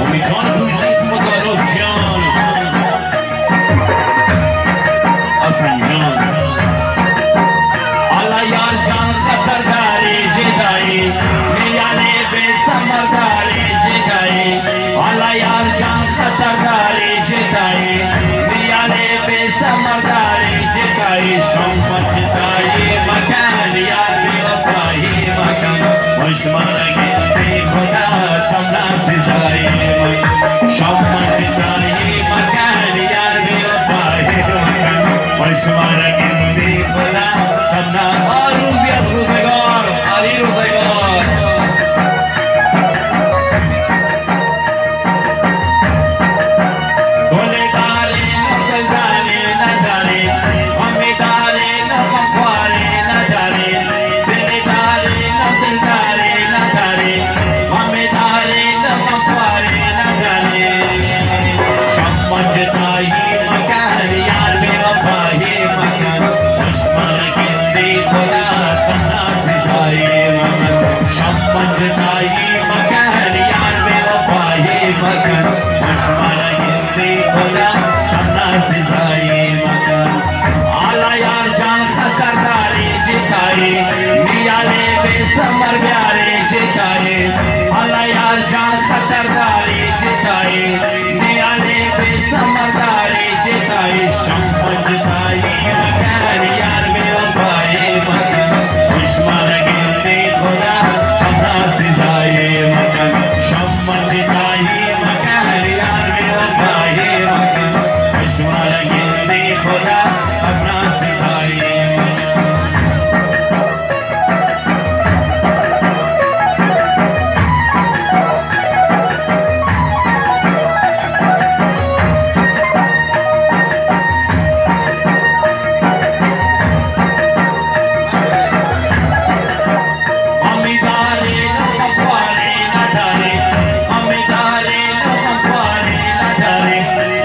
امی جان دوزی مدارو جان، حسن جان. حالا یار جان خطرداری جدائی، میان بے ثمرداری جدائی. حالا یار جان خطرداری جدائی، میان بے ثمرداری جدائی. شما جدائی مکن یار، بے وفائی مکن. مشمار گندی خدا تمنا سزائی مکن. شما جدائی مکن یار، بے وفائی مکن. مشمار گندی خدا تمنا. آ روزی از روزگار، علی روزگار. گلے دارے نہ دلدارے نہ دارے، غمے دارے نہ غمخوارے نہ دارے، دلے دارے نہ دلدارے نہ دارے، غمے دارے نہ غمخوارے نہ دارے. شما جدائی مکن یار، بے وفائی مکن. مشمار گندی خدا تمنا سزائی مکن. شما جدائی مکن یار، بے وفائی مکن. مشمار گندی خدا تمنا سزائی مکن. حالا یار جان خطرداری جتائی، میالے بے ثمر بیارے جتائی. حالا یار جان خطرداری جتائی، میالے بے ثمرداری جتائی. شما جدائی مکن یار، بے وفائی مکن. مشمار گندی خدا تمنا سزائی مکن. شما جدائی مکن یار، بے وفائی مکن. مشمار گندی خدا تمنا سزائی مکن. غمے دارے نہ غمخوارے نہ دارے، غمے دارے نہ غمخوارے نہ دارے،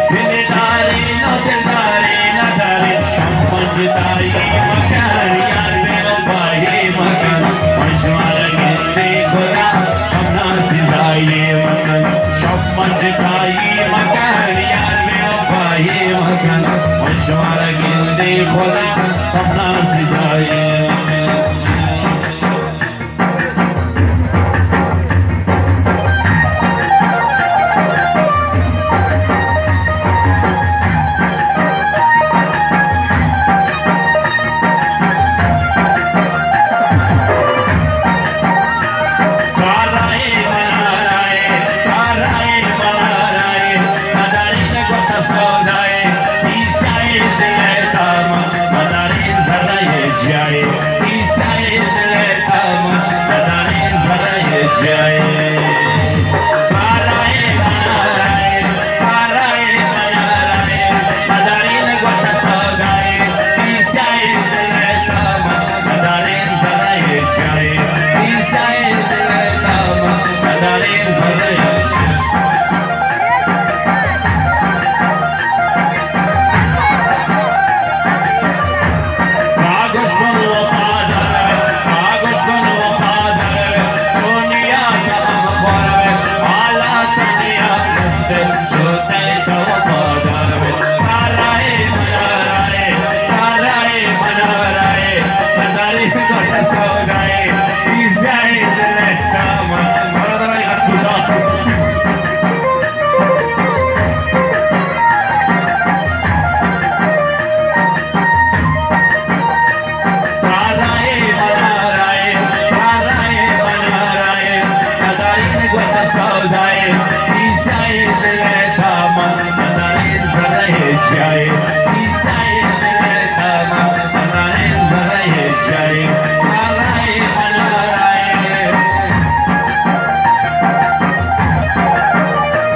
دلے دارے نہ دلدارے نہ دارے. شما جدائی مکن یار، بے وفائی مکن. مشمار گندی خدا تمنا سزائی مکن. شما جدائی مکن یار، بے وفائی مکن. مشمار گندی خدا تمنا سزائی